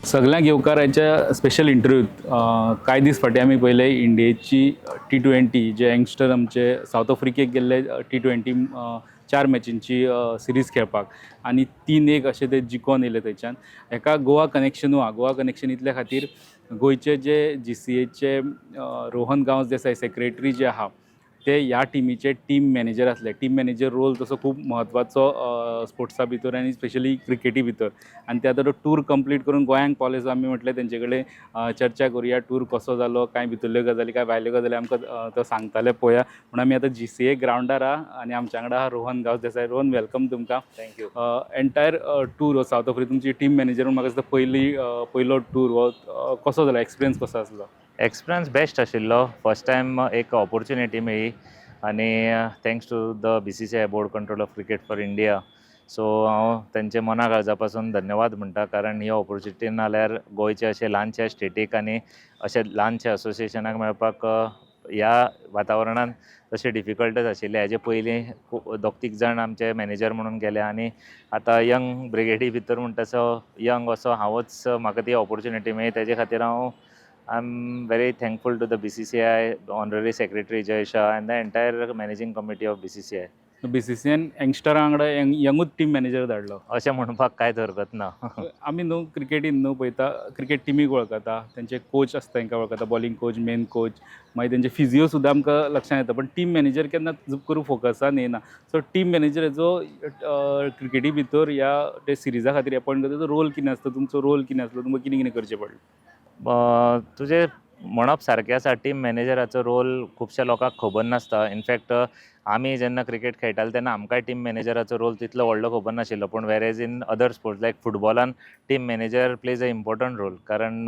सगळ्यांक येवकाराच्या स्पेशल इंटरव्यूत. कांय दीस फाटीं आमी पळयले इंडियेची टी 20, जे यंगस्टर आमचे सावथ आफ्रिकेक गेल्ले टी 20 चार मॅचींची सिरीज खेळपाक आनी 3-1 अशें ते जिखोन येयले. थंयच्यान हेका गोवा कनेक्शनूय आहा. गोवा कनेक्शन इतल्या खातीर, गोंयचे जे जीसीएचे रोहन गांवस देसाय सेक्रेटरी जे आहा, ते ह्या टिमीचे टीम मॅनेजर आसले. टीम मॅनेजर रोल तसो खूब म्हत्वाचो स्पोर्ट्सा भितर आनी स्पेशली क्रिकेटी भितर. आनी ते आतां तो टूर कंप्लीट करून गोंयांक पावले. सो आमी म्हटलें, तेंचे कडेन चर्चा करुया, टूर कसो जालो, कांय भितरल्यो गजाली, कांय भायल्यो गजाली आमकां तो सांगताले पळोवया. म्हणून आमी आतां जीसीए ग्रावंडार आहा आनी आमच्या वांगडा आहा रोहन गांवस देसाय. रोहन, welcome तुमकां. Thank you. Entire tour हो सावथ आफ्रिका, तुमची टीम मॅनेजर म्हणून म्हाका दिसता पयली पयलो टूर हो. कसो जालो एक्सपिरियन्स, कसो आसलो? एक्सपिरियन्स बेस्ट आशिल्लो. फर्स्ट टायम एक ऑपॉर्च्युनिटी मेळ्ळी आनी thanks to the BCCI, Board Control of Cricket for India. So हांव तेंचे मना काळजा पासून धन्यवाद म्हणटा, कारण ही ऑपॉर्च्युनिटी नाल्यार गोंयचे अशे ल्हानशे स्टेटीक आनी अशे ल्हानशे असोसिएशनाक मेळपाक ह्या वातावरणान तशें डिफिकल्टच आशिल्लें. हेजे पयलीं दोग तीग जाण आमचे मॅनेजर म्हणून गेले आनी आतां यंग ब्रिगेडी भितर म्हणटा तसो यंग असो हांवूच, म्हाका ती ऑपॉर्च्युनिटी मेळ्ळी. तेजे खातीर हांव I am very thankful to the BCCI, Honorary Secretary Jay Shah and the entire managing committee of BCCI. बीसीसीआयन यंगस्टरा वांगडा यंगूच टीम मॅनेजर धाडलो. अशें म्हणपाक कांयच हरकत ना. आमी न्हू क्रिकेटीन न्हू पळयता, क्रिकेट टिमीक वळखता, तेंचे कोच आसता तांकां वळखता, बॉलिंग कोच, मेन कोच, मागीर तेंचे फिजियो सुद्दां आमकां लक्षांत येता, पण टीम मॅनेजर केन्ना करून फोकसान येना. सो टीम मॅनेजराचो क्रिकेटी भितर ह्या ते सिरिजा खातीर अपॉयंट करता, तो रोल कितें आसता? तुमचो रोल कितें आसलो? तुमकां कितें कितें करचें पडलें? तुजें म्हणप सारकें आसा. टीम मॅनेजराचो रोल खुबश्या लोकांक खबर नासता. इनफॅक्ट आमी जेन्ना क्रिकेट खेळटाले तेन्ना आमकांय टीम मॅनेजराचो रोल तितलो व्हडलो खबर नाशिल्लो. पूण whereas in other sports like फुटबॉलान team manager plays a important role, कारण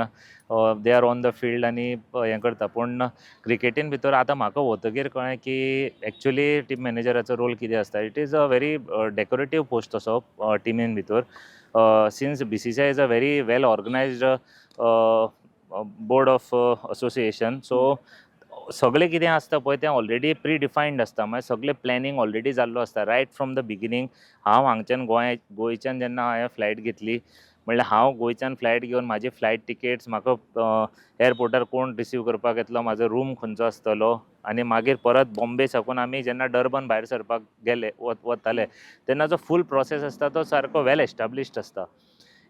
they are on the field आनी हें करता. पूण क्रिकेटीन भितर आतां म्हाका वतगीर कळ्ळें की एक्चुली टीम मॅनेजराचो रोल कितें आसता. It is a very decorative post तसो टिमीन भितर, since BCCI is a very well organized board of association. So सगळें कितें आसता पळय, तें ऑलरेडी प्री डिफायन्ड आसता. मागीर सगळें प्लॅनिंग ऑलरेडी जाल्लो आसता रायट फ्रॉम the beginning. हांव हांगच्यान गोंय गोंयच्यान जेन्ना हांवें फ्लायट घेतली, म्हणल्यार हांव गोंयच्यान फ्लायट घेवन म्हाजी फ्लायट टिकेट्स, म्हाका एअरपोर्टार कोण रिसीव करपाक येतलो, म्हाजो रूम खंयचो आसतलो आनी मागीर परत बॉम्बे साकून आमी जेन्ना डर्बन भायर सरपाक गेले वताले तेन्ना जो फूल प्रोसेस आसता तो सारको वेल एस्टाब्लिश्ड आसता.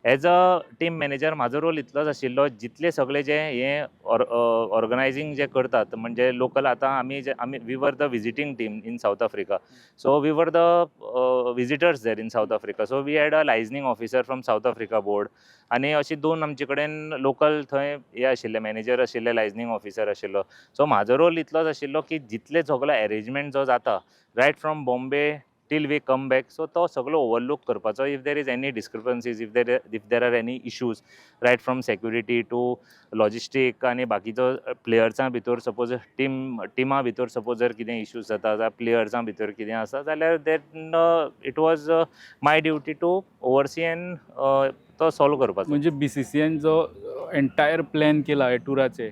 एज अ टीम मॅनेजर म्हाजो रोल इतलोच आशिल्लो, जितले सगळे जे हे ऑर्गनायझींग जे करतात, म्हणजे लोकल आतां आमी जे आमी we were the visiting team in South Africa, so we were the visitors there in South Africa, so we had a liaisoning officer from South Africa board आनी अशी दोन आमचे कडेन लोकल थंय हे आशिल्ले, मॅनेजर आशिल्ले, लायजनींग ऑफिसर आशिल्लो. सो म्हाजो रोल इतलोच आशिल्लो की जितले सगलो एरेंजमेंट जो जाता right from Bombay till we come back, so तो सगलो ओवरलूक करपाचो. If there is any discrepancies, if there are any issues, right from security to logistic आनी बाकीचो प्लेयर्सां भितर, सपोज टिमा भितर सपोज जर कितें इश्यूज जाता जाल्यार, प्लेयर्सां भितर कितें आसा जाल्यार, then it was my duty to oversee and तो सॉल्व करपाचो. म्हणजे बीसीसीआयन जो एंटायर प्लॅन केला हे टुराचे,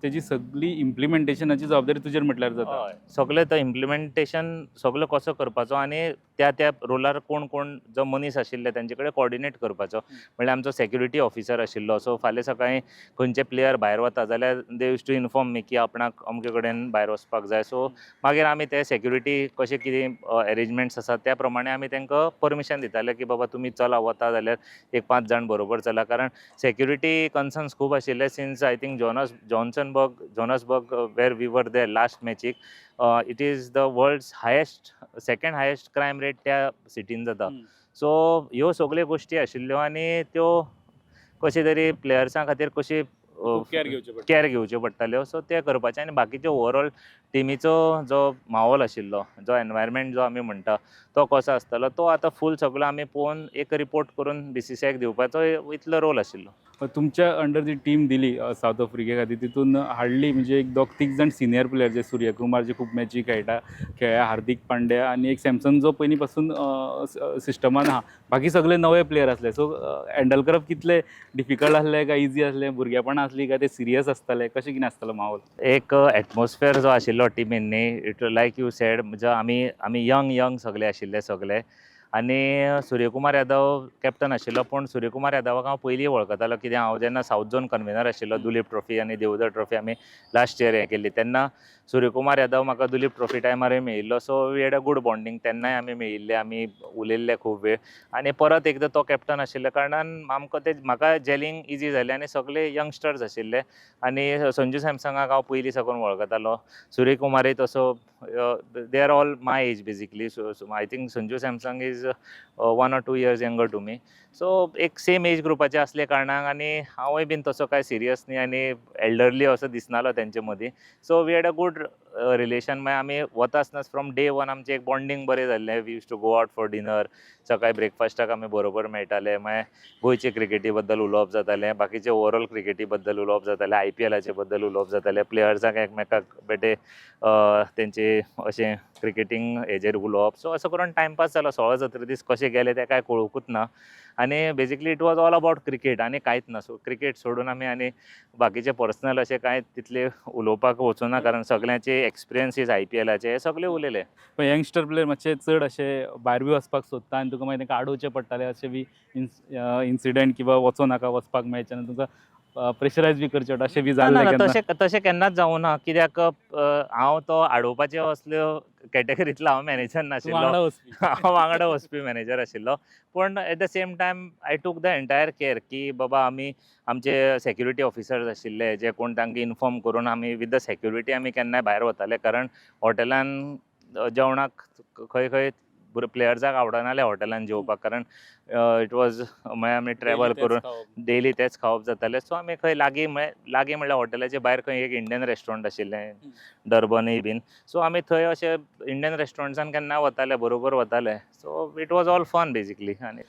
तेजी सगळी इम्प्लिमेंटेशनाची जबाबदारी तुजेर म्हटल्यार जाता. हय, सगळें तो इम्प्लिमेंटेशन सगळें कसो करपाचो आनी त्या त्या रोलार कोण कोण जो मनीस आशिल्ले तेंचे कडेन कॉर्डिनेट करपाचो. म्हणल्यार आमचो सेक्युरिटी ऑफिसर आशिल्लो, सो फाल्यां सकाळीं खंयचे प्लेयर भायर वता जाल्यार they used to inform me की आपणाक अमके कडेन भायर वचपाक जाय. सो मागीर आमी ते सेक्युरिटी कशें कितें एरेंजमेंट्स आसात, त्या प्रमाणे आमी तांकां परमिशन दिताले की बाबा तुमी चला, वता जाल्यार एक पांच जाण बरोबर चला, कारण सेक्युरिटी कन्सर्न्स खूब आशिल्ले, since I think Johannesburg where we were there last मॅचीक, it is the world's highest, second highest crime rate त्या सिटीन जाता. सो ह्यो सगल्यो गोश्टी आशिल्ल्यो आनी त्यो कशे तरी प्लेयर्सां खातीर कशी खूब केअर घेवचें पडटा. केअर घेवच्यो पडटाल्यो. सो ते करपाचें आनी बाकीच्यो ओवरऑल टिमीचो जो माहोल आशिल्लो, जो एनवायरमेंट जो आमी म्हणटा, तो कसो आसतलो, तो आतां फूल सगलो आमी पळोवन एक रिपोर्ट करून बीसीसीआयक दिवपाचो इतलो रोल आशिल्लो. तुमच्या अंडर जी टीम दिली सावथ आफ्रिके खातीर, तितून हाडली म्हणजे एक दोग तीग जाण सिनियर प्लेयर, जे सूर्यकुमार जे खूब मॅची खेळटा खेळ्ळा, हार्दिक पांड्या आनी एक सॅमसन जो पयलीं पासून सिस्टमान आहा. बाकी सगळे नवे प्लेयर आसले. सो हँडल करप कितले डिफिकल्ट आसलें काय इजी आसलें? भुरगेपणां आसली काय ते सिरियस आसताले? कशें कितें आसतालो माहोल? एक एटमॉस्फियर जो आशिल्लो टिमीन न्ही, it like you said, म्हणजे आमी आमी यंग यंग सगळे आशिल्ले सगळे. आनी सूर्यकुमार यादव कॅप्टन आशिल्लो, पूण सूर्यकुमार यादवाक हांव पयलीं वळखतालो, कित्याक हांव जेन्ना सावथ झोन कन्वेनर आशिल्लो, दुलीप ट्रॉफी आनी देवधर ट्रॉफी आमी लास्ट इयर हें केल्ली, तेन्ना सूर्यकुमार यादव म्हाका दुलीप ट्रॉफी टायमारय मेळिल्लो. So we had a good bonding. तेन्नाय आमी मेळिल्ले, आमी उलयल्ले खूब वेळ. आनी परत एकदां तो कॅप्टन आशिल्ल्या कारणान आमकां ते म्हाका जेलिंग इजी जालें. आनी सगळे यंगस्टर्स आशिल्ले आनी संजू सॅमसंगाक हांव पयलीं साकून वळखतालो, सूर्यकुमारय तसो. They are all my age basically. So I think Sanju Samson is 1 or 2 years younger to me. So एक सेम एज ग्रुपाचे असले कारणान आनी हांवूय बीन तसो कांय सिरियस न्ही आनी एल्डरली असो दिसनालो तेंचे मदीं. So we had a good relation. मागीर आमी वता आसतना फ्रॉम डे वन आमचें एक बॉन्डींग बरें जाल्लें. We used to go out for dinner. सकाळी ब्रेकफास्टाक आमी बरोबर मेळटाले. मागीर गोंयचे क्रिकेटी बद्दल उलोवप जातालें, बाकीचे ओवरऑल क्रिकेटी बद्दल उलोवप जातालें, आयपीएलाचे बद्दल उलोवप जातालें, प्लेयर्सांक एकमेकाक बेटे तेंचे अशें क्रिकेटींग हेजेर उलोवप. सो असो करून टायमपास जालो. 16-17 दीस कशे गेले ते कांय कळुंकूच ना. आनी basically it was all about cricket आनी कांयच ना. सो क्रिकेट सोडून आमी आनी बाकीचे पर्सनल अशें कांय तितले उलोवपाक वचूना, कारण सगळ्यांचे एक्सपिरियन्सीस आयपीएलाचे हे सगळे उलयले. पण यंगस्टर प्लेयर मातशे चड अशे भायर बी वचपाक सोदता आनी तुका मागीर तांकां आडोवचें पडटालें, अशें बी इन्सिडंट किंवा वचो नाका, वचपाक मेळचें ना, तुमकां प्रेशरायज बी करचें पडटा, अशें बी ना. जाल्लें ना. केन्ना? तशें तशें केन्नाच जावं ना, कित्याक हांव तो आडोवपाचे असल्यो कॅटेगरींतलो हांव मॅनेजर तूं नाशिल्लो. वांगडा वचपी. हांव वांगडा वचपी मॅनेजर आशिल्लो, पूण at the same time I took the entire care की बाबा आमी आमचे सेक्युरिटी ऑफिसर्स आशिल्ले जे कोण, तांकां इन्फॉर्म करून आमी विथ the security आमी केन्नाय भायर वताले, कारण हॉटेलान जेवणाक खंय खंय प्लेयर्साक आवडनालें हॉटेलान जेवपाक, कारण it was मागीर आमी ट्रॅवल करून डेली तेच खावप जातालें. सो आमी खंय लागीं, म्हळ्यार लागीं म्हळ्यार हॉटेलाचे भायर खंय एक इंडियन रेस्टॉरंट आशिल्लें डर्बनूय बीन. सो आमी थंय अशे इंडियन रेस्टॉरंट्सान केन्ना वताले, बरोबर वताले. So it was all fun basically आनी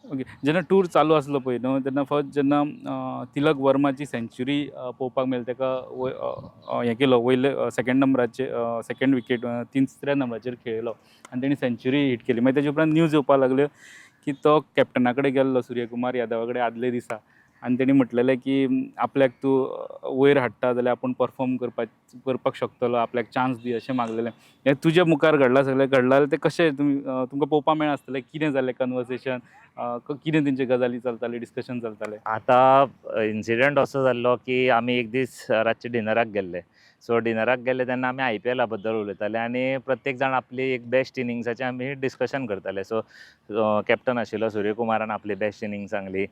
ओके, जेन्ना टूर चालू आसलो पळय न्हू, तेन्ना फर्स्ट जेन्ना तिलक वर्माची सेंच्युरी पळोवपाक मेळ्ळी, ताका हें केलो, वयले सेकंड नंबराचेर, सेकंड विकेट, तिसऱ्या नंबराचेर खेळयलो आनी तेणी सेंच्युरी हिट केली. मागीर तेजे उपरांत न्यूज येवपाक लागल्यो की तो कॅप्टना कडेन गेल्लो, सूर्यकुमार यादवा कडेन आदले दिसा, आनी तेणी म्हटलेलें की आपल्याक तूं वयर हाडटा जाल्यार आपूण परफॉर्म करपाक शकतलो, आपल्याक चान्स दी अशें मागलेलें. हें तुज्या मुखार घडलां सगळें घडलां जाल्यार तें कशें तुमी तुमकां पळोवपाक मेळनासतलें, कितें जालें कन्वर्सेशन, कितें तेंचे गजाली चलताले, डिस्कशन चलतालें? आतां इन्सिडंट असो जाल्लो की आमी एक दीस रातचे डिनराक गेल्ले. सो डिनराक गेल्ले तेन्ना आमी आयपीएला बद्दल उलयताले आनी प्रत्येक जाण आपली एक बेस्ट इनिंग्साचें आमी डिस्कशन करताले. सो कॅप्टन आशिल्लो सूर्यकुमारान आपली बेस्ट इनिंग सांगली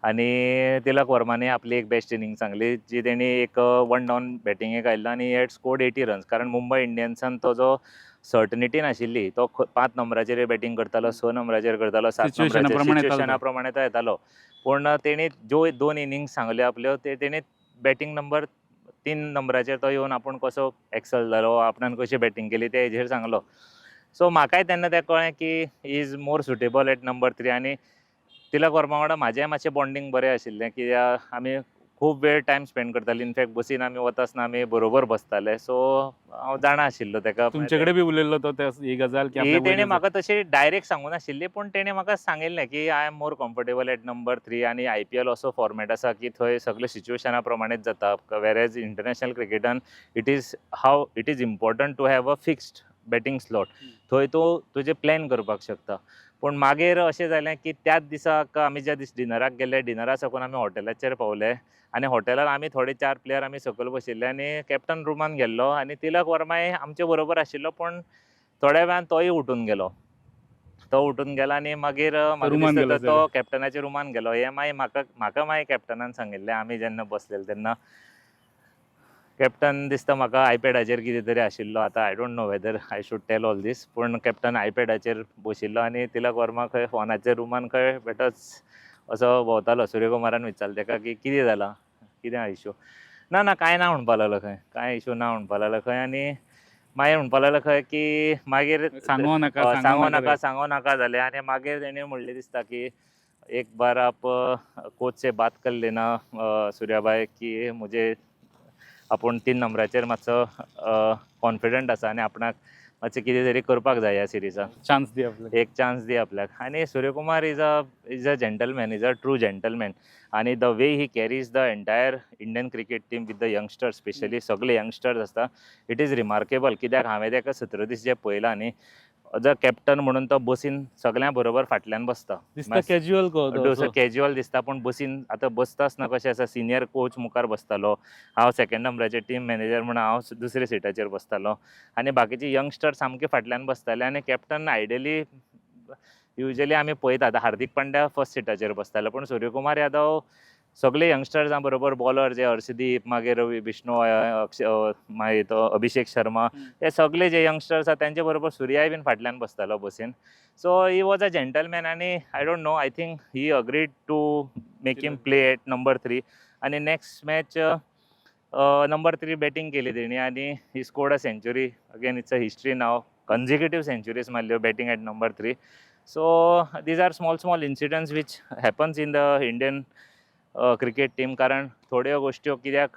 आनी तिलक वर्माने आपली एक बेस्ट इनिंग सांगली, जी तेणी एक वन डावन बॅटिंगेक आयिल्लो आनी had scored 80 runs, कारण मुंबय इंडियन्सान तो जो सर्टनिटी नाशिल्ली, तो पांच नंबराचेर बॅटींग करतालो, स नंबराचेर करतालो, सात Situation नंबराचेर प्रमाणे येतालो तो. सिच्युएशना प्रमाणे तो येतालो. पूण तेणी ज्यो दोन इनिंग्स सांगल्यो आपल्यो, ते तेणी बॅटींग नंबर तीन नंबराचेर तो येवन आपूण कसो एक्सल जालो, आपणान कशी बॅटींग केली ते हेजेर सांगलो. सो म्हाकाय तेन्ना तें कळ्ळें की is more suitable at number 3. आनी तिलक वर्मा वांगडा म्हाजेंय मातशें बॉन्डींग बरें आशिल्लें, कित्याक आमी खूब वेळ टायम स्पेंड करताली. इनफॅक्ट बसीन आमी वता आसतना आमी बरोबर बसताले. सो हांव जाणा आशिल्लो ताका. तुमचे कडेन बी उलयल्लो तो ते ही गजाल की ही आपल्याक तेणें वयर म्हाका तशी डायरेक्ट सांगूं नाशिल्ली, पूण तेणें म्हाका सांगिल्लें की I am more comfortable at number 3. आनी आयपीएल असो फॉर्मेट आसा की थंय सगळे सिच्युएशना प्रमाणेच जाता, वेरेज international क्रिकेटान it is how it is important to have a fixed batting slot. थंय तूं तुजें प्लॅन करपाक शकता. पूण मागीर अशें जालें की त्याच दिसाक आमी ज्या दीस डिनराक गेले, डिनरा साकून आमी हॉटेलाचेर पावले आनी हॉटेलार आमी थोडे चार प्लेयर आमी सकयल बशिल्ले आनी कॅप्टन रुमान गेल्लो आनी तिलक वर्माय आमचे बरोबर आशिल्लो, पूण थोड्या वेळान तोय उठून गेलो. तो उठून गेलो आनी मागीर म्हाका रुमान दिसता गेलो. तो कॅप्टनाच्या रुमान गेलो. हें मागीर म्हाका म्हाका मागीर कॅप्टनान सांगिल्लें. आमी जेन्ना बसलेले तेन्ना कॅप्टन दिसता म्हाका आयपॅडाचेर कितें तरी आशिल्लो. आतां I don't know whether I should tell all this, पूण कॅप्टन आयपॅडाचेर बशिल्लो आनी तिलक वर्मा खंय फोनाचेर रुमान खंय बेठोच असो भोंवतालो. सूर्यकुमारान विचारलें ताका की कितें जालां, कितें इशू? ना ना, कांय ना म्हणपा लागलो खंय, कांय इशू ना म्हणपा लागलो खंय. आनी मागीर म्हणपा लागलो खंय की मागीर सांगो नाका. हय, सांगो नाका, सांगो नाका जालें. आनी मागीर तेणें म्हणलें दिसता की एक बार आप कोच से बात कर लेना सूर्याभाई, की मुझे आपूण तीन नंबराचेर मातसो कॉन्फिडंट आसा आनी आपणाक मातशें कितें तरी करपाक जाय ह्या सिरिजाक. चान्स दी आपल्याक. एक चान्स दी आपल्याक. आनी Suryakumar is a gentleman, is a true gentleman. आनी the way he carries the entire Indian cricket team with the youngsters, specially सगळे यंगस्टर्स आसता, it is remarkable. कित्याक हांवें ताका 17 दीस जे पळयला न्ही. एज अ कॅप्टन म्हणून तो बसीन सगळ्यां बरोबर फाटल्यान बसता. दिसता कॅज्युअल डोसो कॅज्युअल दिसता, पूण बसीन आतां बसता आसतना कशें आसा, सिनियर कोच मुखार बसतालो, हांव सेकंड नंबराचेर टीम मॅनेजर म्हणून हांव दुसऱ्या सिटाचेर बसतालो आनी बाकीचे यंगस्टर सामके फाटल्यान बसताले. आनी कॅप्टन आयडियली युजली आमी पळयतात हार्दीक पांड्या फर्स्ट सिटाचेर बसतालो, पूण सूर्यकुमार यादव सगळे यंगस्टर्सां बरोबर, बॉलर जे अर्शदीप, मागीर रवी बिश्नोय, मागीर तो अभिषेक शर्मा, हे सगळे जे यंगस्टर्स आसा तेंचे बरोबर सुर्याय बीन फाटल्यान बसतालो बसीन. So he was a gentleman आनी I don't know, I think he agreed to make him play at number 3. आनी next match number 3 batting केली तेणी आनी he scored a century. Again, it's a history now, consecutive centuries मारल्यो batting at number 3. So these are small small incidents which happens in the Indian cricket team, कारण थोड्यो गोश्ट्यो कित्याक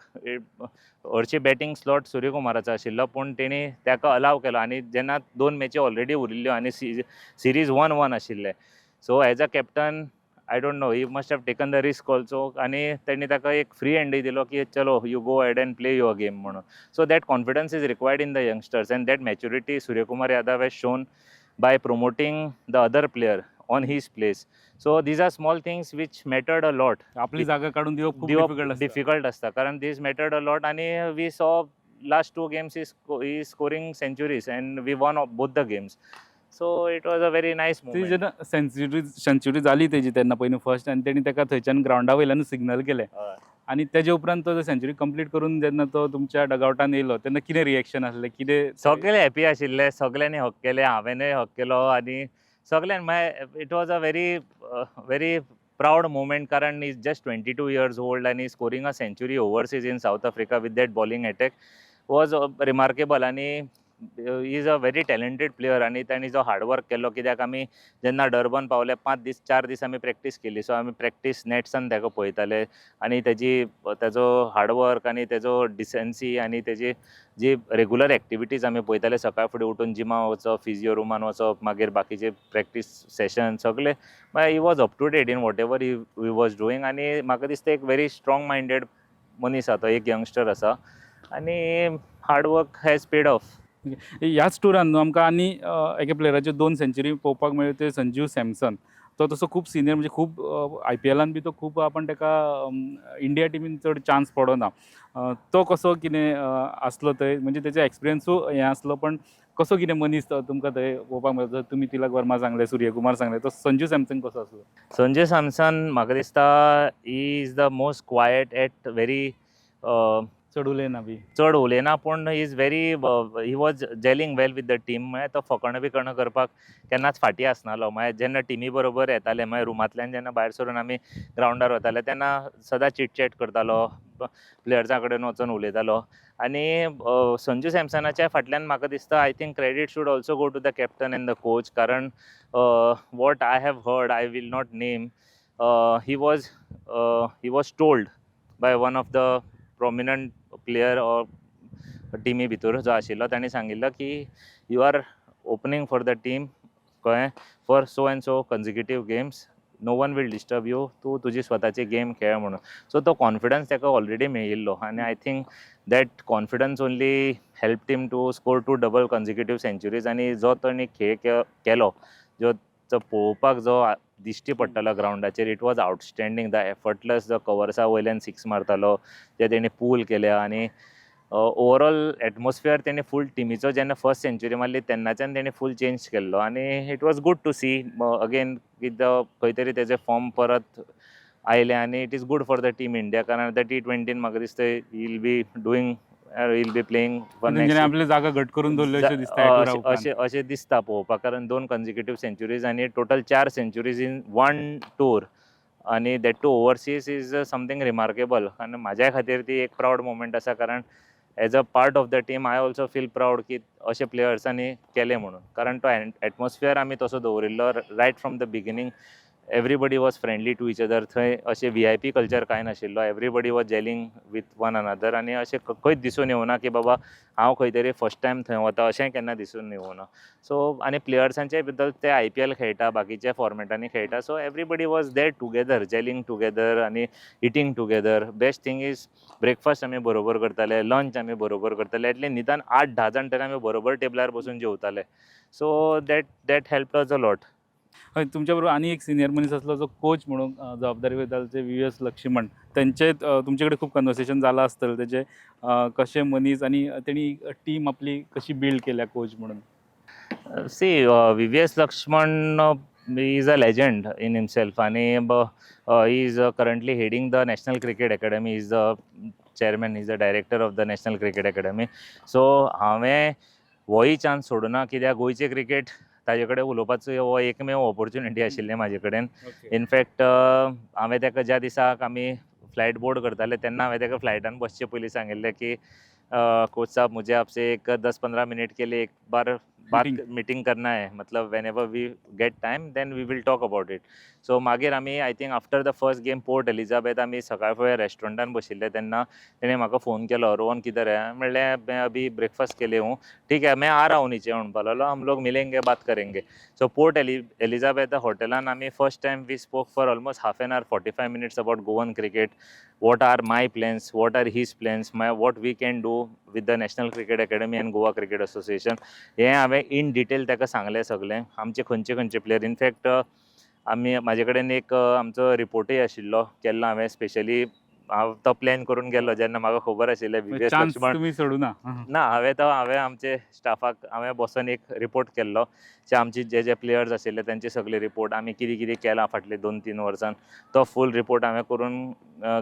हरशी batting slot सूर्यकुमाराचो आशिल्लो, पूण तेणी ताका अलाव केलो आनी जेन्ना दोन मॅची ऑलरेडी उरिल्ल्यो आनी सिरीज 1-1 आशिल्ले, so as a captain, I don't know, he must have taken the risk also आनी तेणी ताका एक फ्री हँडय दिलो की चलो, you go ahead and play your game म्हणून. So that confidence is required in the youngsters and that maturity Suryakumar Yadav has shown by promoting the other player on his place. So these are small things which mattered a lot. आपली जागा काडून दिवप खूप दिवप difficult आसता. Difficult आसता, कारण these mattered a lot आनी we saw last two games he's scoring centuries and we won both the games, so it was a very nice ती moment. जेन्ना सेंच्युरी जाली तेजी तेन्ना पयलीं फर्स्ट आनी तेणी ताका थंयच्यान ग्रावंडा वयल्यान सिग्नल केलें आनी तेजे उपरांत तो सेंच्युरी कंप्लीट करून जेन्ना तो तुमच्या डगआवटान येयलो तेन्ना कितें रिएक्शन आसलें, कितें? सगळे हॅपी आशिल्ले, सगळ्यांनी हग केले, हांवेनूय हग केलो आनी सगळ्यान म्हळ्यार it was a very very proud moment, कारण he's just 22 years old आनी scoring a century overseas in South Africa with that bowling attack was remarkable. आनी he's a very talented player आनी तांणी जो हार्डवर्क केल्लो, कित्याक आमी जेन्ना डर्बन पावले, 5 दीस 4 दीस आमी प्रॅक्टीस केली. सो आमी प्रॅक्टीस नॅट्सान ताका पळयताले आनी तेजो हार्डवर्क आनी तेजो डिसन्सी आनी तेजी जी रेगुलर एक्टिविटीज आमी पळयताले, सकाळ फुडें उठून जिमा वचप, फिजियो रुमान वचप, मागीर बाकीचे प्रॅक्टीस सेशन सगळे, he was up to date in whatever he was doing. आनी म्हाका दिसता एक व्हेरी स्ट्रॉंग मायंडेड मनीस आसा तो, एक यंगस्टर आसा आनी hard work has paid off. ह्याच टुरान न्हू आमकां आनी एका प्लेयराच्यो दोन सेंच्युरी पळोवपाक मेळ्ळ्यो, ते संजीव सॅमसन. तो तसो खूब सिनियर, म्हणजे खूब आयपीएलान बी तो खूब आपण ताका इंडिया टिमीन चड चान्स पडना. तो कसो कितें आसलो थंय, म्हणजे तेजो एक्सपिरियन्सूय हें आसलो, पण कसो कितें मनीस तो तुमकां थंय पळोवपाक मेळटा? तुमी तिलक वर्मा सांगलें, सूर्यकुमार सांगलें, तो संजू सॅमसन कसो आसलो? संजय सॅमसन म्हाका दिसता he is the most quiet yet very चड उलयना बी. चड उलयना, पूण is very he was gelling well with the team. म्हळ्यार तो फकाणां बिकाणां करपाक केन्नाच फाटीं आसनालो. मागीर जेन्ना टिमी बरोबर येताले, मागीर रुमांतल्यान जेन्ना भायर सरून आमी ग्रावंडार वताले तेन्ना सदां चिटचॅट करतालो, प्लेयर्सां कडेन वचोन उलयतालो. आनी संजू सॅमसनाच्या फाटल्यान म्हाका दिसता, I think credit should also go to the captain and the coach, कारण what I have heard, I will not name, he was told by one of the prominent player or टिमी भितर जो आशिल्लो, ताणें सांगिल्लो की you are opening for the team, कळ्ळें, for so and so consecutive games, no one will disturb you, तूं तुजी स्वताची गेम खेळ म्हणून. सो तो कॉन्फिडन्स ताका ऑलरेडी मेळिल्लो आनी I think that confidence only help him to score two double consecutive centuries. आनी जो ताणें खेळ केलो, जो जो पळोवपाक जो दिश्टी पडटालो ग्रावंडाचेर, it was outstanding. The effortless, जो कवर्सा वयल्यान सिक्स मारतालो, ते तेणी पूल केल्या आनी ओवरऑल एटमॉस्फियर तेणी फूल टिमीचो, जेन्ना फर्स्ट सेंच्युरी मारली तेन्नाच्यान तेणी फूल चेंज केल्लो आनी it was good to see again की the खंय तरी तेजें फॉर्म परत आयलें आनी it is good for the team India, कारण आतां टी20 म्हाका दिसता he'll be doing, he'll be playing. तेंच्यांनी आपली जागा घट करून दवरली अशें दिसता ह्या टुरा उपरांत. अशें दिसता पळोवपाक, कारण दोन कन्जिक्युटीव सेंच्युरीज आनी टोटल चार सेंच्युरीज इन वन टूर आनी that too overseas is something remarkable. आनी म्हाज्या खातीर ती एक प्रावड मोमेंट आसा, कारण as a part of the team I also feel proud की अशे प्लेयर्सांनी केलें म्हणून, कारण तो एटमॉस्फियर आमी तसो दवरिल्लो right from the beginning. Everybody was friendly to each other. थंय अशें व्हीआयपी कल्चर कांय नाशिल्लो. Everybody was gelling with one another आनी अशें खंयच दिसून येवना की बाबा हांव खंय तरी फर्स्ट टायम थंय वता, अशेंय केन्ना दिसून येवना. सो आनी प्लेयर्सांचे बद्दल, ते आयपीएल खेळटा, बाकीच्या फॉर्मेटांनी खेळटा, so everybody was there together, gelling together आनी eating together. Best thing is breakfast आमी बरोबर करताले, लंच आमी बरोबर करताले. एटलीस्ट निदान 8-10 जाण तरी आमी बरोबर टेबलार बसून जेवताले. So that help us a lot. हय, तुमच्या बरोबर आनी एक सिनियर मनीस आसलो जो कोच म्हणून जबाबदारी वयतालो, ते व्ही एस लक्ष्मण. तेंचे तुमचे कडेन खूब कन्वर्सेशन जालां आसतलें तेजें, कशें मनीस आनी तेणी टीम आपली कशी बिल्ड केल्या कोच म्हणून? See, VVS Lakshman is a legend in himself आणि he is currently heading the National Cricket Academy, is the chairman, is the director of the National Cricket Academy. So हांवें होय chance सोडूना, कित्याक गोंयचे cricket ताजे कडेन उलोवपाचो हो एकमेव ऑपॉर्च्युनिटी आशिल्ली म्हाजे कडेन. इनफॅक्ट हांवें ताका ज्या दिसाक आमी फ्लायट बोर्ड करताले तेन्ना हांवें ताका फ्लायटान बसचे पयलीं सांगिल्लें की कोच साहब, मुझे आपसे एक 10-15 मिनट के लिए एक बार बात Meeting. Meeting करना है, मतलब whenever we get time, then we will talk about it. So मागीर आमी, I think after the first game, Port Elizabeth, आमी सकाळ फुडें रेस्टॉरंटान बशिल्ले तेन्ना तेणें म्हाका फोन केलो, "रोहन, किधर है?" म्हणलें, "मैं अभी ब्रेकफास्ट के लिए हूँ." "ठीक है, मैं आ रहा हूँ नीचे," म्हणपाक लागलो, "हम लोग मिलेंगे, बात करेंगे." सो पोर्ट एलिझाबेथ हॉटेलान आमी first time we spoke for almost half an hour, 45 minutes about Goan cricket, what are my plans, what are his plans, my what we can do with the National Cricket Academy and Goa Cricket Association. हें हांवें in detail ताका सांगलें सगळें, आमचे खंयचे खंयचे player. In fact आमी म्हाजे कडेन एक आमचो रिपोर्टूय आशिल्लो केल्लो हांवें स्पेशली. हांव तो प्लॅन करून गेल्लो जेन्ना म्हाका खबर आशिल्लें व्ही एस चान्स लक्ष्मण तुमी सोडूना. ना, हांवें तो हांवें आमचे स्टाफाक हांवें बसोन एक रिपोर्ट केल्लो, जे आमचे जे जे प्लेयर्स आशिल्ले तेंचे सगळे रिपोर्ट, आमी कितें कितें केलां फाटले 2-3 वर्सान, तो फूल रिपोर्ट हांवें करून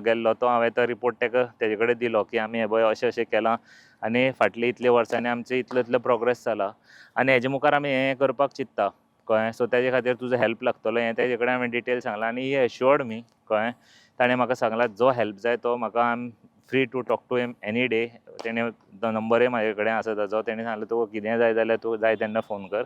गेल्लो. तो हांवें तो रिपोर्ट ताका तेजे कडेन दिलो की आमी हें पळय अशें अशें केलां आनी फाटले इतले वर्सांनी आमचे इतलो इतलो प्रोग्रेस जाला आनी हेजे मुखार आमी हें हें करपाक चिंत्ता, कळ्ळें? सो तेजे खातीर तुजो हेल्प लागतलो. हें तेजे कडेन हांवें डिटेल सांगलां आनी ही एश्योर्ड मी, कळ्ळें? ताणें म्हाका सांगलां, जो हेल्प जाय तो म्हाका, I am free to talk to him any day. तेणें नंबरय म्हाजे कडेन आसा ताजो. तेणें सांगलें, तुका कितेंय जाय जाल्यार तूं जाय तेन्ना फोन कर.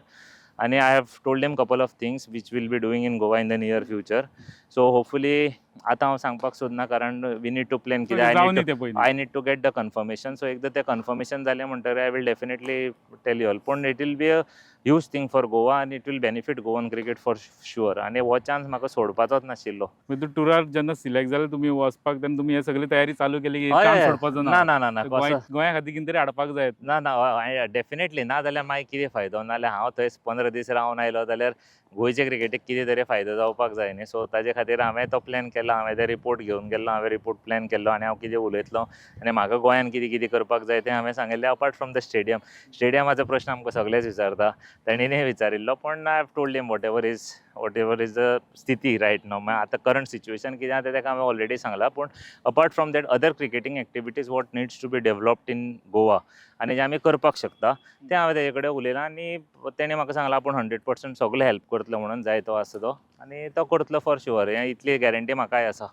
आनी I have told him couple of things which we'll be doing in Goa in the near future. So hopefully, आतां हांव सांगपाक सोदना कारण we need to plan, कित्याक I जावनी नीड ते पयलीं. I need to get the confirmation. So एकदां तें कन्फर्मेशन जालें म्हणटकीर I will definitely tell you all. पूण it will be a huge thing for Goa आनी it will benefit Goan cricket for sure आनी हो चान्स म्हाका सोडपाचोच नाशिल्लो. म्हणजे टुरार जेन्ना सिलेक्ट जाले तुमी वचपाक तेन्ना तुमी हे सगळी तयारी चालू केली की हय, चान्स हय. सोडपाचो ना. ना. ना ना ना गोंय कसो गोंया खातीर कितें तरी हाडपाक जाय. ना ना, डेफिनेटली. ना जाल्यार मागीर कितें फायदो? नाजाल्यार हांव थंय 15 दीस रावन आयलो जाल्यार गोंयचे क्रिकेटीक कितें तरी फायदो जावपाक जाय न्ही. सो ताजे खातीर हांवें तो प्लॅन केलो, हांवें ते रिपोर्ट घेवन गेल्लो, हांवें रिपोर्ट प्लॅन केल्लो आनी हांव कितें उलयतलो आनी म्हाका गोंयान कितें कितें करपाक जाय तें हांवें सांगिल्लें. अपार्ट फ्रॉम the stadium, स्टेडियमाचो प्रश्न आमकां सगळेच विचारता, तेणीनय विचारिल्लो, पूण I have told him whatever is the स्थिती रायट now. मागीर आतां करंट सिच्युएशन कितें आहा तें ताका हांवें ऑलरेडी सांगलां. पूण apart from that, other cricketing activities what needs to be developed in Goa आनी जें आमी करपाक शकता तें हांवें तेजे कडेन उलयलां आनी तेणें म्हाका सांगलां आपूण 100% सगळें हेल्प करतलो म्हणून, जाय तो आसा तो आनी तो करतलो फॉर शुअर, हें इतली गॅरंटी म्हाकाय आसा.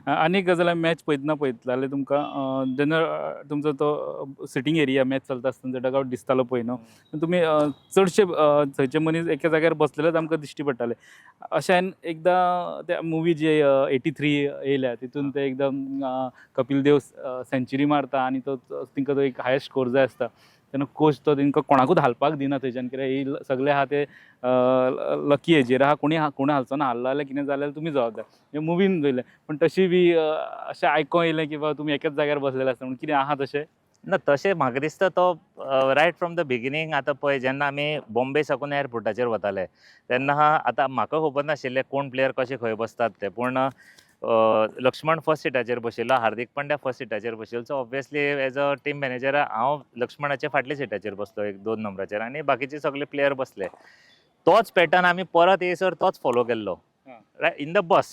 आनी एक गजाल, मॅच पळयतना पळयतले जाल्यार तुमकां जेन्ना तुमचो तो सिटींग एरिया मॅच चलता आसतना डगआउट दिसतालो पळय न्हू, तुमी चडशे थंयचे मनीस एका जाग्यार बसलेलेच आमकां दिश्टी पडटाले. अशें एकदां त्या मुवी जी 83 येयल्या तितून ते एकदम कपिल देव सेंच्युरी मारता आनी तो तांकां तो एक हायस्ट स्कोर जाय आसता तेन्ना कोच तो तांकां कोणाकूच हालपाक दिना थंयच्यान, कित्याक ही सगळे आहा ते लकी हेजेर आहा, कोणी कोणी हालचो ना, हाल्लो जाल्यार कितें जाल्यार तुमी जबाबदार. हे मुवीन पयलें, पूण तशी बी अशें आयकोंक येयलें की बाबा तुमी एकाच जाग्यार बसलेले आसता म्हणून, कितें आहा तशें? ना, तशें म्हाका दिसता तो रायट फ्रॉम the beginning. आतां पळय, जेन्ना आमी बॉम्बे साकून एअरपोर्टाचेर वताले तेन्ना आतां म्हाका खबर नाशिल्लें कोण प्लेयर कशे खंय बसतात ते, पूण लक्ष्मण फर्स्ट सिटाचेर बशिल्लो, हार्दीक पांड्या फर्स्ट सिटाचेर बशिल्लो. So obviously as a team manager हांव लक्ष्मणाच्या फाटल्या सिटाचेर बसलो, एक दोन नंबराचेर, आनी बाकीचे सगळे प्लेयर बसले. तोच पॅटर्न आमी परत येयसर तोच फॉलो केल्लो in the bus.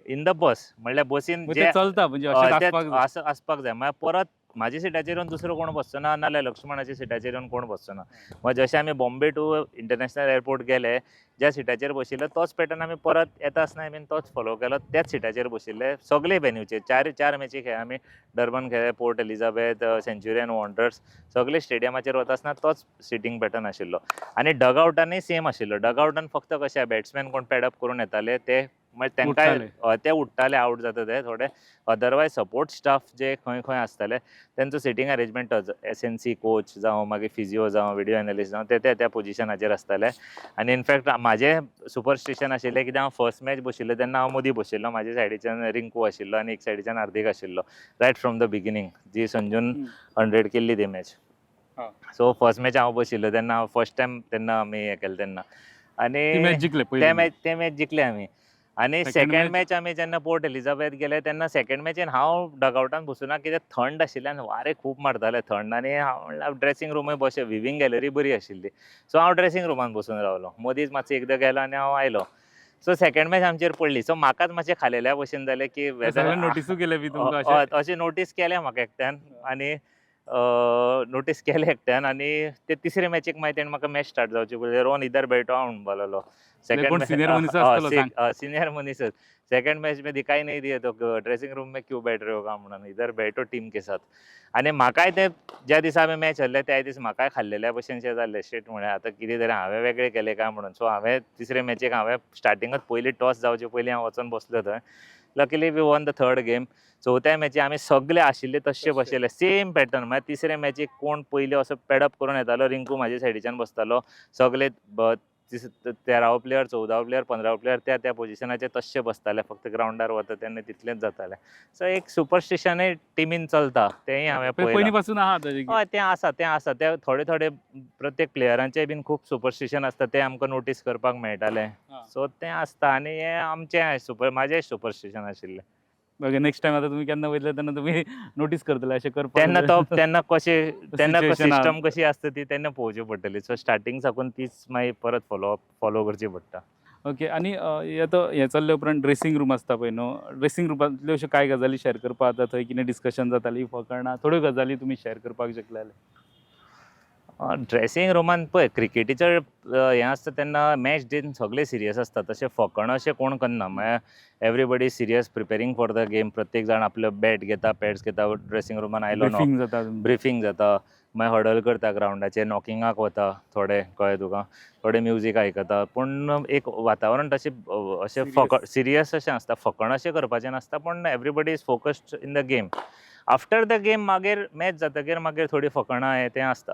In the बस म्हणल्यार बसीन ते चलता म्हणजे अशें ते आसपाक जाय. आसपाक जाय. मागीर परत म्हाज्या सिटाचेर येवन दुसरो कोण बसचो ना, नाल्यार लक्ष्मणाच्या सिटाचेर येवन कोण बसचो ना. मग जशें आमी बॉम्बे टू इंटरनॅशनल एअरपोर्ट गेले, ज्या सिटाचेर बशिल्ले तोच पॅटर्न आमी परत येता आसतना I mean तोच फॉलो केलो, त्याच सिटाचेर बशिल्ले सगळे वेन्यूचेर. चार चार मॅची खेळ्ळे आमी, डर्बन खेळ्ळे, पोर्ट एलिझाबेथ, सेंच्युरियन, वॉन्डरर्स, सगळे स्टेडियमाचेर वता आसतना तोच सिटींग पॅटर्न आशिल्लो. आनी डगआउटानूय सेम आशिल्लो. डगआउटान फक्त कशें बॅट्समॅन कोण पॅडअप करून येताले ते मागीर तांकां उठ्ठाले. हय, ते उठ्ठाले, आवट जाता ते थोडे. अदरवायज सपोर्ट स्टाफ जे खंय खंय आसताले तेंचो सिटींग अरेंजमेंट तोच, एसएनसी कोच जावं, मागीर फिजियो जावं, विडियो एनालिस्ट जावं, ते त्या पोजिशनाचेर आसताले. आनी इनफॅक्ट म्हाजें सुपरस्टिशन आशिल्लें कित्याक हांव फर्स्ट मॅच बशिल्लो तेन्ना हांव मदीं बशिल्लो, म्हाज्या सायडीच्यान रिंकू आशिल्लो आनी एक सायडीच्यान हार्दीक आशिल्लो, रायट फ्रॉम the beginning जी संजून 100 केल्ली ती मॅच. सो फर्स्ट मॅच हांव बशिल्लो तेन्ना, हांव फर्स्ट टायम तेन्ना आमी हें केलें तेन्ना आनी ती मॅच जिखले ते पयली. मॅच, ते मॅच जिखले आमी. आनी Second second match? Match आमी जेन्ना पोर्ट एलिझाबेथ गेले तेन्ना सेकंड मॅचीन हांव डगआउटान बसूना कित्याक थंड आशिल्लें आनी वारें खूब मारतालें थंड, आनी हांव म्हणल्यार ड्रेसिंग रुमूय बशें, विवींग गॅलरी बरी आशिल्ली, सो हांव ड्रेसिंग रुमान बसून रावलो. मदींच मातसो एकदां गेलो आनी हांव आयलो. सो सेकंड मॅच आमचेर पडली, सो म्हाकाच मातशें खालेल्या भशेन जालें की सगळे नोटीसूय केले बी तुमकां अशें? हय, अशें नोटीस केलें म्हाका एकट्यान, आनी नोटीस केलें एकट्यान, आनी ते तिसरे मॅचीक मागीर तेणें म्हाका मॅच स्टार्ट जावची पयलीं रोहन इधर बैठो हांव म्हणपाक लागलो. कोण senior मनीस आसतलो सांग. सिनियर मनीसच. सेकंड मॅच में दिखाई नहीं दिए तो ड्रेसिंग रूम में क्यों बैठ रहे हो का म्हणून, इधर बैठो टीम के साथ. आनी म्हाकाय ते ज्या दिसा आमी मॅच हरले त्या दीस म्हाकाय खाल्लेल्या भशेन शें जाल्लें, शेट म्हळ्यार आतां कितें तरी हांवें वेगळें केलें काय म्हणून. सो हांवें तिसरे मॅचीक हांवें स्टार्टिंगच पयली टॉस जावचे पयलीं हांव वचोन बसलो थंय. Luckily we won the third game. चवथ्या मॅची आमी सगळे आशिल्ले तशे बशिल्ले, सेम पॅटर्न. मागीर तिसरे मॅचीक कोण पयलीं असो पॅडअप करून येतालो, रिंकू म्हाज्या सायडीच्यान बसतालो, सगळे 13वो प्लेयर, 14वो प्लेयर, 15वो प्लेयर त्या त्या पोजिशनाचेर तशे बसताले, फक्त ग्रावंडार वता तेन्ना तितलेंच जातालें. सो एक सुपरस्टिशनय टिमीन चलता तेंय हांवें पयलीं पळयलां. पासून आहा ताजें. हय, तें आसा, तें आसा. ते थोडे थोडे प्रत्येक प्लेयरांचे बीन खूब सुपरस्टिशन आसता, तें आमकां नोटीस करपाक मेळटालें. सो तें आसता. आनी हें आमचें सुपर, म्हाजें सुपरस्टिशन आशिल्लें. ओके, नेक्स्ट टायम आता तुमी केन्ना वयतले तेन्ना तुमी नोटीस करतले अशें करपाक. तेन्ना तो तेन्ना कशें तेन्ना Situation आहा. सिस्टम कशी आसता ती तेन्ना पळोवची पडटली. सो स्टार्टींग साकून तीच मागीर परत फॉलो करची पडटा. ओके, आनी हे आतां हें चल्ले उपरांत ड्रेसिंग रूम आसता पळय न्हू, ड्रेसिंग रुमांतल्यो अश्यो कांय गजाली शेअर करपाक जाता, थंय कितें डिस्कशन जाताली, फकाणां, थोड्यो गजाली तुमी शेअर करपाक शकले जाल्यार. ड्रेसिंग रुमान पळय क्रिकेटीचो हें आसता तेन्ना मॅच डेन सगळे सिरियस आसता, तशें फकाणां अशें कोण करना. म्हळ्यार everybody serious preparing for the game. प्रत्येक जाण आपलो बॅट घेता, पॅड्स घेता, ड्रेसिंग रुमान आयलो न्हू, ब्रिफींग जाता. ब्रिफींग जाता, मागीर हडल करता ग्रावंडाचेर, नॉकिंगाक वता थोडे, कळ्ळें तुका, थोडे म्युजीक आयकता, पूण एक वातावरण तशें अशें फक सिरियस अशें आसता, फकाणां अशें करपाचें नासता, पूण everybody is focused in the game. After the game मागीर मॅच जातकीर मागीर थोडीं फकाणां हें तें आसता,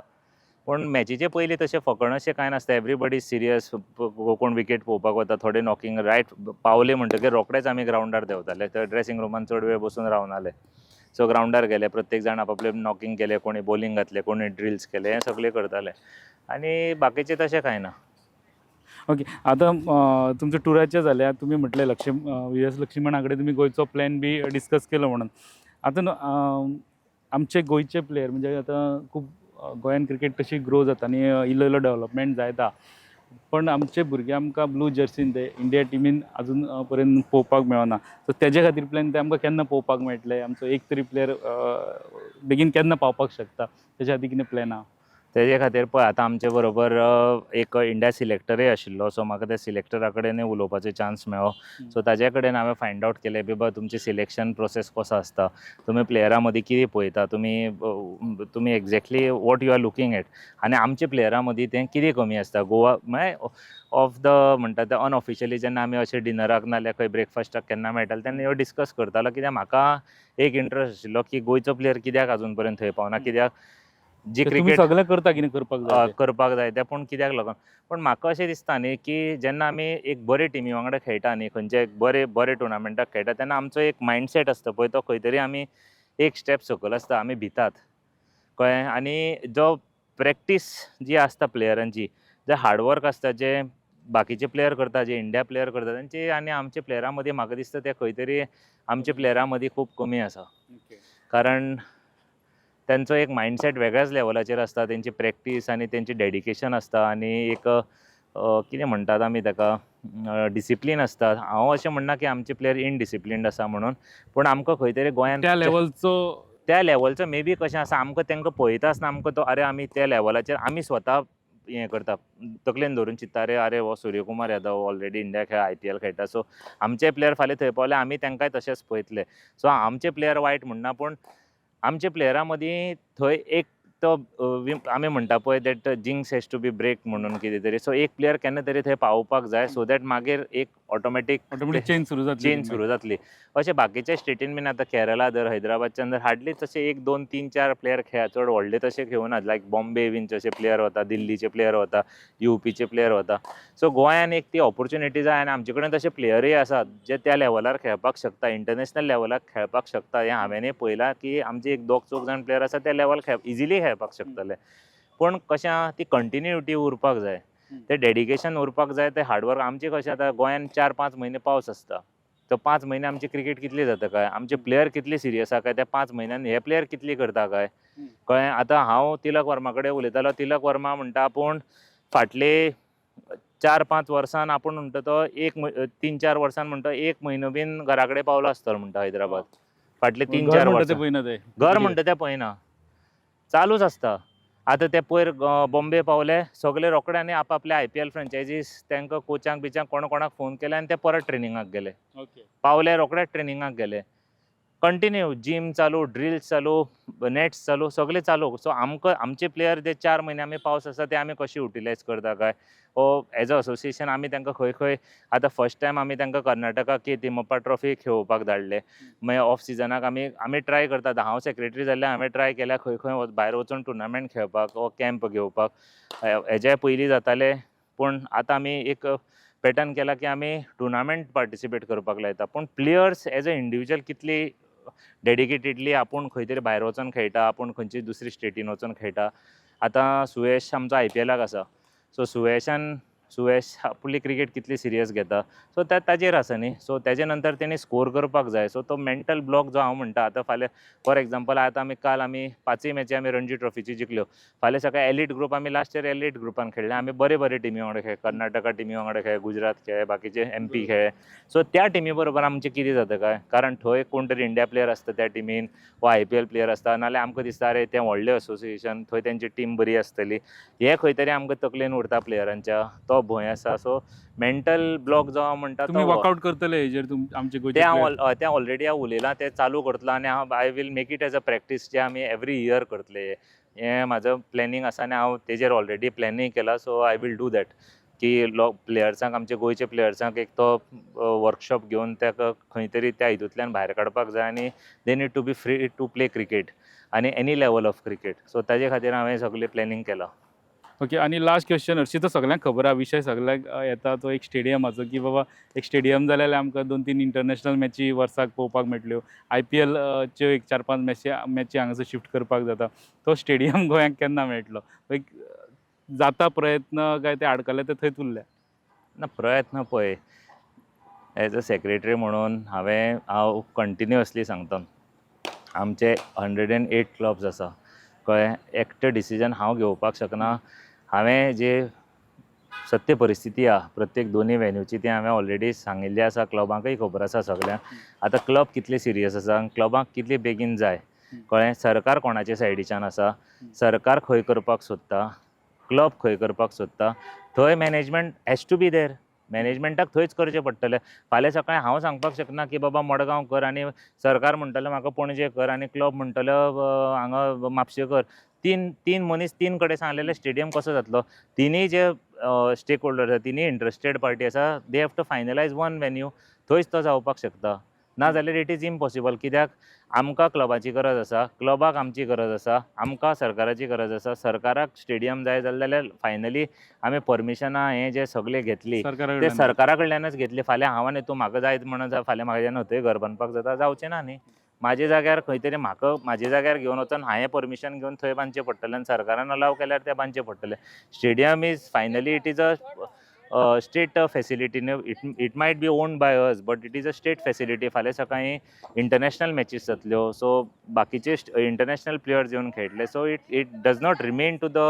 पूण मॅचीचे पयलीं तशें फकाणां अशें कांय नासता. एवरीबडी is serious, कोण विकेट पळोवपाक वता, थोडे नॉकिंग रायट पावले म्हणटकीर रोखडेच आमी ग्रावंडार देंवताले, तर ड्रेसिंग रुमान चड वेळ बसून रावनाले. सो ग्रावंडार गेले, प्रत्येक जाण आपापले नॉकिंग केले, कोणी बॉलिंग घातले, कोणी ड्रिल्स केले, हें सगळें करताले आनी बाकीचें तशें कांय ना. ओके, आतां तुमचें टुराचें जालें, तुमी म्हटलें व्ही एस लक्ष्मणा कडेन तुमी गोंयचो प्लॅन बी डिस्कस केलो म्हणून. आतां न्हू आमचे गोंयचे प्लेयर म्हणजे आतां खूब गोंयान क्रिकेट तशी ग्रो जाता आनी इल्लो इल्लो डेवलपमेंट जायता, पण आमचे भुरगे आमकां ब्लू जर्सीन ते इंडिया टिमीन आजून पर्यंत पळोवपाक मेळना. सो तेजे खातीर प्लॅन ते आमकां केन्ना पळोवपाक मेळटले, आमचो एक तरी प्लेयर बेगीन केन्ना पावपाक शकता, तेज्या खातीर कितें प्लॅन आहा? तेजे खातीर पळय आतां आमचे बरोबर एक इंडिया सिलेक्टरय आशिल्लो, सो म्हाका त्या सिलेक्टरा कडेनय उलोवपाचो चान्स मेळ्ळो. सो ताजे कडेन हांवें फायंड आवट केलें बाबा तुमची सिलेक्शन प्रोसेस कसो आसता, तुमी प्लेयरा मदीं कितें पळयता, तुमी exactly what you are looking at, आनी आमच्या प्लेयरा मदीं तें कितें कमी आसता. गोवा म्हळ्यार ऑफ the म्हणटा ते अनऑफिशियली जेन्ना आमी अशें डिनराक नाल्यार खंय ब्रेकफास्टाक केन्ना मेळटाले तेन्ना ह्यो डिस्कस करतालो, कित्याक म्हाका एक इंट्रस्ट आशिल्लो की गोंयचो प्लेयर कित्याक आजून पर्यंत थंय पावना, कित्याक जी तर तुमी क्रिकेट सगळें करता कितें करपाक जाय तें. करपाक जाय तें, पूण कित्याक लागून, पूण म्हाका अशें दिसता न्ही की जेन्ना आमी एक बरे टिमी वांगडा खेळटा न्ही, खंयच्या एक बरे बरे टुर्नामेंटाक खेळटा तेन्ना आमचो एक मायंडसेट आसता पळय, तो खंय तरी आमी एक स्टेप सकयल आसता, आमी भितात, कळ्ळें. आनी जो प्रॅक्टीस जी आसता प्लेयरांची, जे हार्डवर्क आसता जे बाकीचे प्लेयर करता, जे इंडिया प्लेयर करता तेंचे आनी आमच्या प्लेयरां मदीं म्हाका दिसता ते खंय तरी आमच्या प्लेयरां मदीं खूब कमी आसा. कारण तेंचो एक मायंडसेट वेगळ्याच लेवलाचेर आसता, तेंची प्रॅक्टीस आनी तेंची डेडिकेशन आसता आनी एक कितें म्हणटात आमी ताका डिसिप्लीन आसता. हांव अशें म्हणना की आमचे प्लेयर इनडिसिप्लिन्ड आसा म्हणून, पूण आमकां खंय तरी गोंयांत त्या लेवलचो त्या लेवलचो मे बी कशें आसा, आमकां तांकां पळयता आसतना आमकां तो अरे आमी त्या लेवलाचेर आमी स्वता हें करता, तकलेन धरून चिंत्ता, अरे अरे हो सूर्यकुमार यादव ऑलरेडी इंडिया खेळ आयपीएल खेळटा, सो आमचे प्लेयर फाल्यां थंय पावले आमी तांकांय तशेंच पळयतले. सो आमचे प्लेयर वायट म्हणना, पूण आमचे प्लेयरा मदीं थंय एक तो आमी म्हणटा पळय that jinx has to be break म्हणून कितें तरी. सो एक प्लेयर केन्ना तरी थंय पावोवपाक जाय, सो that मागीर एक ऑटोमॅटीक ऑटोमॅटीक चेन सुरू जातली. चेन सुरू जातली. अशें बाकीच्या स्टेटीन बीन आतां केरला धर, हैदराबादच्यान धर, हार्डली तशे एक दोन तीन चार प्लेयर खेळ, चड व्हडले तशे खेळना. लायक बॉम्बे बीन जशे प्लेयर वता, दिल्लीचे प्लेयर वता, युपीचे प्लेयर वता. सो गोंयान एक ती ऑपॉर्च्युनिटी जाय आनी आमचे कडेन तशे प्लेयरूय आसात जे त्या लेवलार खेळपाक शकता, इंटरनॅशनल लेवलाक खेळपाक शकता. हें हांवेंनय पळयलां की आमचे एक दोग चौग जाण प्लेयर आसा त्या लेवल खेळ इजिली खेळपाक शकतले. पूण कशें आहा, ती कंटिन्युटी उरपाक जाय, तें डेडिकेशन उरपाक जाय, तें हार्डवर्क. आमचें कशें आतां गोंयान 4-5 म्हयने पावस आसता, तो 5 म्हयने आमची क्रिकेट कितली जाता काय, आमचे प्लेयर कितले सिरियस आहा काय, त्या 5 म्हयन्यान हे प्लेयर कितली करता काय. कळ्ळें? आतां हांव तिलक वर्मा कडेन उलयतालो, तिलक वर्मा म्हणटा आपूण फाटले 4-5 वर्सान आपूण म्हणटा तो एक 3-4 वर्सान म्हणटा एक म्हयनो बीन घरा कडेन पावलो आसतलो म्हणटा हैदराबाद फाटले तीन घर चार म्हणटा ते वर्सां. पळयना ते. घर म्हणटा तें पळयना, चालूच आसता. आतां ते पयर बॉम्बे पावले सगळे रोखडे आनी आपापले आयपीएल फ्रँचायजीस तांकां कोचांक बिचांक कोण कोणाक फोन केले आनी ते परत ट्रेनिंगाक गेले. पावले रोखडे ट्रेनिंगाक गेले, कंटिन्यू जीम चालू, ड्रिल्स चालू, नॅट्स चालू, सगळे चालू. सो आमकां आमचे प्लेयर जे 4 म्हयने आमी पावस आसा ते आमी कशे युटिलायज करता काय, ओ एज अ असोसिएशन आमी तांकां खंय खंय आतां फर्स्ट टायम आमी तांकां कर्नाटका के तिमप्पा ट्रॉफी खेळोवपाक धाडले. मागीर ऑफ सिजनाक आमी आमी ट्राय करतात. हांव सेक्रेटरी जाल्ल्यान हांवें ट्राय केल्या खंय खंय भायर वचून टुर्नामेंट खेळपाक वो कॅम्प घेवपाक. हेज्या पयलीं जाताले, पूण आतां आमी एक पॅटर्न केला की आमी टुर्नामेंट पार्टिसिपेट करपाक लायता. पूण प्लेयर्स एज अ इंडिविज्युअल कितली डेडिकेटेडली आपूण खंय तरी भायर वचोन खेळटा, आपूण खंयची दुसरी स्टेटीन वचोन खेळटा. आतां सुयश आमचो आयपीएलाक आसा, सो सुयशान सुयश आपली क्रिकेट कितली सिरियस घेता, सो ते ताजेर आसा न्ही. सो तेजे नंतर तेणी स्कोर करपाक जाय. सो तो मेंटल ब्लॉक जो हांव म्हणटा, आतां फाल्यां फॉर एग्जाम्पल आतां आमी काल आमी पांचय मॅची आमी रणजी ट्रॉफीची जिखल्यो. फाल्यां सकाळी एलिट ग्रुप, आमी लास्ट इयर एलिट ग्रुपान खेळ्ळे, आमी बरे बरे टिमी वांगडा खेळ, कर्नाटका टिमी वांगडा खेळ, गुजरात खेळ, बाकीचे एमपी खेळ. सो त्या टिमी बरोबर आमचें कितें जाता काय, कारण थंय कोण तरी इंडिया प्लेयर आसता त्या टिमीन वा आयपीएल प्लेयर आसता, नाल्यार आमकां दिसता अरे तें व्हडलें असोसिएशन, थंय तेंची टीम बरी आसतली. हें खंय तरी आमकां तकलेन उरता प्लेयरांच्या, तो भंय आसा. सो मेंटल ब्लॉक जो हांव म्हणटा तुमी तो वर्कआउट करतले हेजेर आमचे गोंयचे ते हांव player? ते ऑलरेडी हांव उलयलां, तें चालू करतलो आनी हांव I will make it as a practice जे आमी एवरी इयर करतले. हें म्हाजो प्लॅनिंग आसा आनी हांव तेजेर ऑलरेडी प्लॅनिंग केला. So I will do that की लो प्लेयर्सांक, आमच्या गोंयच्या प्लेयर्सांक एक तो वर्कशॉप घेवन ताका खंय तरी त्या हितूंतल्यान भायर काडपाक जाय आनी they need to be free to play cricket आनी any level of cricket. So ताजे खातीर हांवें सगळें प्लॅनिंग केलां. ओके, आनी लास्ट क्वेश्चन, हरशीं तर सगळ्यांक खबर आहा, विशय सगळ्यांक येता तो एक स्टेडियमाचो, की बाबा एक स्टेडियम जाल्यार आमकां दोन तीन इंटरनॅशनल मॅची वर्साक पळोवपाक मेळटल्यो, आयपीएल च्यो एक चार पांच मॅची हांगासर शिफ्ट करपाक जाता. तो स्टेडियम गोंयांक केन्ना मेळटलो? एक जाता प्रयत्न काय ते आडकले ते थंयच उरले? ना, प्रयत्न पळय, एज अ सेक्रेटरी म्हणून हांव कंटिन्युअसली सांगता, आमचे 108 क्लब्स आसा, कळ्ळें. एकटें डिसिजन हांव घेवपाक शकना. हांवें जे सत्य परिस्थिती आहा प्रत्येक दोनूय वेन्यूची ती हांवें ऑलरेडी सांगिल्ली आसा, क्लबांकय खबर आसा सगळ्यांक. आतां क्लब कितले सिरियस आसा, क्लबांक कितले बेगीन जाय, कळ्ळें. सरकार कोणाच्या सायडीच्यान आसा, सरकार खंय करपाक सोदता, क्लब खंय करपाक सोदता, थंय management has to be there. मॅनेजमेंटाक थंयच करचें पडटलें. फाल्यां सकाळीं हांव सांगपाक शकना की बाबा मडगांव कर आनी सरकार म्हणटलें म्हाका पणजे कर आनी क्लब म्हणटलो हांगा म्हापशें कर. तीन तीन मनीस तीन कडेन सांगलेले स्टेडियम कसो जातलो? तिनूय जे स्टेक होल्डर आसा, तिनूय इंट्रस्टेड पार्टी आसा, they have to finalize one venue, थंयच तो जावपाक शकता. ना जाल्यार it is impossible. कित्याक आमकां क्लबाची गरज आसा, क्लबाक आमची गरज आसा, आमकां सरकाराची गरज आसा. सरकाराक स्टेडियम जाय जाल्यार फायनली आमी परमिशनां हें जें सगळें घेतली सरकारा ते कडल्यान. सरकारा कडल्यानच घेतली. फाल्यां हांव आनी तूं म्हाका जाय म्हणून फाल्यां म्हाज्यान थंय घर बांदपाक जाता? जावचें ना न्ही. म्हाज्या जाग्यार खंय तरी म्हाका म्हाज्या जाग्यार घेवन वचोन हांवें परमिशन घेवन थंय बांदचें पडटलें आनी सरकारान अलाव केल्यार तें बांदचें पडटलें. Stadium is finally it is a state facility न्हू. It might be owned by us, but it is a state facility. फाल्यां सकाळीं इंटरनॅशनल मॅचीस जातल्यो, सो बाकीचे इंटरनॅशनल प्लेयर्स येवन खेळटले. So it does not remain to the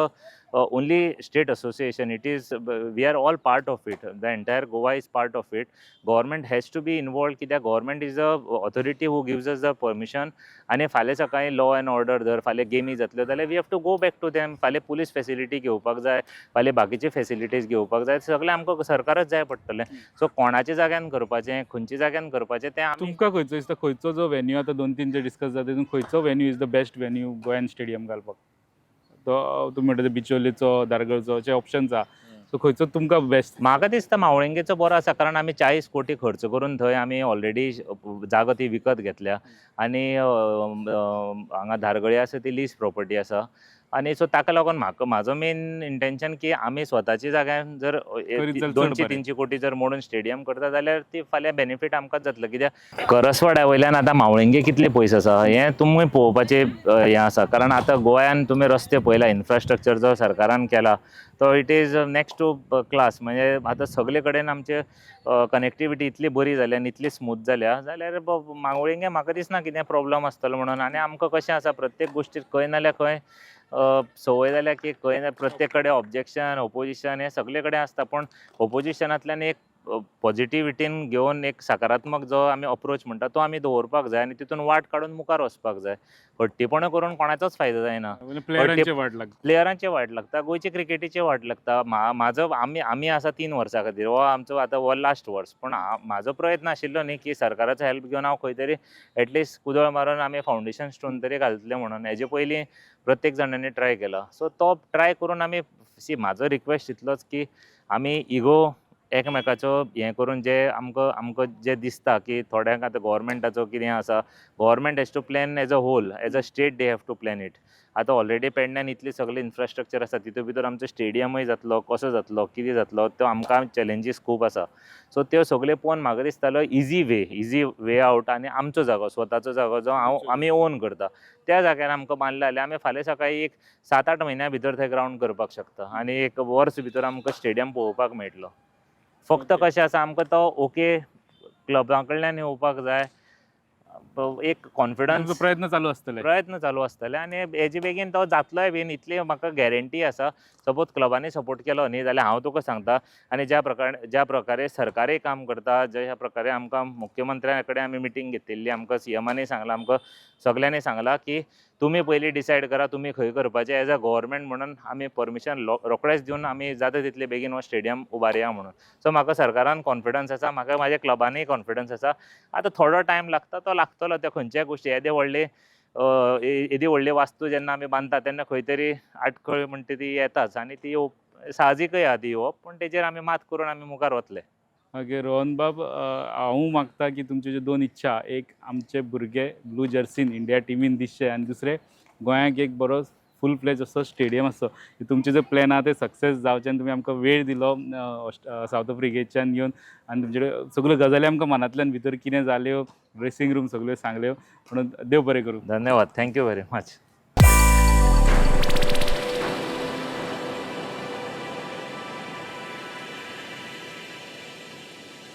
only state association, it is, we are all part of it. The entire Goa is part of it. Government has to be involved, कित्याक government is a authority who gives us the permission. आनी फाल्यां सकाळीं law and order जर फाल्यां गेमी जातल्यो जाल्यार we have to go back to them. फाल्यां पुलीस फेसिलिटी घेवपाक जाय, फाल्यां बाकीचे फेसिलिटीज घेवपाक जाय, सगळें आमकां सरकारच जाय पडटलें. सो कोणाच्या जाग्यान करपाचें, खंयच्या जाग्यान करपाचें तें आमी तुमकां खंयचो दिसता, खंयचो जो वेन्यू आतां दोन तीन जे डिस्कस जाता तितून खंयचो venue is the best venue गोंयान स्टेडियम घालपाक? तो तुमी म्हणटा ते बिचोलीचो, धारगळचो जे ऑप्शन्स आहा, सो खंयचो तुमकां बेस्ट? म्हाका दिसता मावळिंगेचो बरो आसा, कारण आमी 40 कोटी खर्च करून थंय आमी ऑलरेडी जागो ती विकत घेतल्या आनी अ, अ, हांगा धारगळे आसा ती लीज प्रॉपर्टी आसा. आनी सो ताका लागून म्हाका म्हाजो मेन इंटेन्शन की आमी स्वताच्या जाग्यान जर करीत जाल्यार चड दोनशे बरें. 300 कोटी जर मोडून स्टेडियम करता जाल्यार ती फाल्यां बेनिफीट आमकांच जातलो, कित्याक करसवाड्या वयल्यान आतां मावळिंगे कितले पयस आसा हें तुमी पळोवपाचें हें आसा. कारण आतां गोंयान तुमी रस्ते पळयला, इन्फ्रास्ट्रक्चर जो सरकारान केला तो it is next to class. म्हणजे आतां सगळे कडेन आमचे कनेक्टिविटी इतली बरी जाल्या आनी इतली स्मूथ जाल्या जाल्यार मावळिंगे म्हाका दिसना कितें प्रॉब्लम आसतलो म्हणून. आनी आमकां कशें आसा, प्रत्येक गोश्टीक खंय नाल्यार खंय संवय जाल्या की खंय ना प्रत्येक कडेन ऑब्जेक्शन, ओपोजिशन हें सगळे कडेन आसता. पूण ओपोजिशनांतल्यान एक पॉझिटिविटीन घेवन एक सकारात्मक जो आमी अप्रोच म्हणटा तो आमी दवरपाक जाय आनी तितून वाट काडून मुखार वचपाक जाय. हट्टीपणां करून कोणाचोच फायदो जायना. प्लेयरांचे वाट लागता. प्लेयरांचे वाट लागता, गोंयचे क्रिकेटीचे वाट लागता. म्हाजो आमी आमी आसा 3 वर्सां खातीर, हो आमचो आतां हो लास्ट वर्स. पूण म्हाजो प्रयत्न आशिल्लो न्ही की सरकाराचो हेल्प घेवन हांव खंय तरी एटलिस्ट कुदळ मारून आमी फावंडेशन स्टोन तरी घालतले म्हणून. हेजे पयलीं प्रत्येक जाणांनी ट्राय केला, सो तो ट्राय करून आमी सी, म्हाजो रिक्वेस्ट इतलोच की आमी इगो एकमेकाचो हें करून जे आमकां जें दिसता की थोड्यांक आतां गोवोरमेंटाचो कितें आसा, government has to plan as a whole, as a state they have to plan it. आतां ऑलरेडी पेडण्यान इतली सगळें इन्फ्रास्ट्रक्चर आसा, तितून भितर आमचो स्टेडियमूय जातलो, कसो जातलो, कितें जातलो, त्यो आमकां चॅलेंजीस खूब आसा. सो त्यो सगल्यो पळोवन म्हाका दिसतालो easy way, easy way out आनी आमचो जागो, स्वताचो जागो जो हांव आमी ओन करता त्या जाग्यार आमकां बांदला जाल्यार आमी फाल्यां सकाळीं एक 7-8 म्हयन्या भितर थंय ग्रावंड करपाक शकता आनी एक वर्स भितर आमकां स्टेडियम पळोवपाक मेळटलो. फक्त कशें आसा, आमकां तो ओके क्लबा कडल्यान येवपाक जाय, एक कॉन्फिडन्स. तुमचो प्रयत्न चालू आसतले. प्रयत्न चालू आसतले आनी हेजे बेगीन तो जातलोय बीन इतली म्हाका गॅरंटी आसा. सपोज क्लबांनी सपोर्ट केलो न्ही जाल्यार हांव तुका सांगता, आनी ज्या प्रकारे सरकारय काम करता, ज्या प्रकारे आमकां मुख्यमंत्र्या कडेन आमी मिटींग घेतिल्ली, आमकां सीएमानय सांगलां, आमकां सगल्यांनी सांगलां की तुमी पयलीं डिसायड करा तुमी खंय करपाचें. एज अ गव्हर्मेंट म्हणून आमी परमिशन रोखडेच दिवन आमी जाता तितले बेगीन हो स्टेडियम उबारया म्हणून. सो म्हाका सरकारान कॉन्फिडन्स आसा, म्हाका म्हाज्या क्लबानय कॉन्फिडन्स आसा. आतां थोडो टायम लागता तो लागतलो. त्या खंयच्याय गोश्टी येदी व्हडली वास्तू जेन्ना आमी बांदता तेन्ना खंय तरी आडखळ म्हणटा ती येताच आनी ती येवप साहजीकय आहा ती येवप, पूण तेजेर आमी मात करून आमी मुखार वतले. मागीर रोहन बाब, हांव मागता की तुमच्यो ज्यो दोन इच्छा, एक आमचे भुरगे ब्लू जर्सीन इंडिया टिमीन दिसचे आनी दुसरें गोंयाक एक बरो फूल फ्लेज असो स्टेडियम आसचो, तुमचे जे प्लॅन आहा ते सक्सेस जावचे. आनी तुमी आमकां वेळ दिलो सावथ आफ्रिकेच्यान येवन आनी तुमचे कडेन सगळ्यो गजाली आमकां मनांतल्यान भितर कितें जाल्यो, ड्रेसिंग रूम सगळ्यो सांगल्यो, म्हणून देव बरें करूं. धन्यवाद, thank you very much.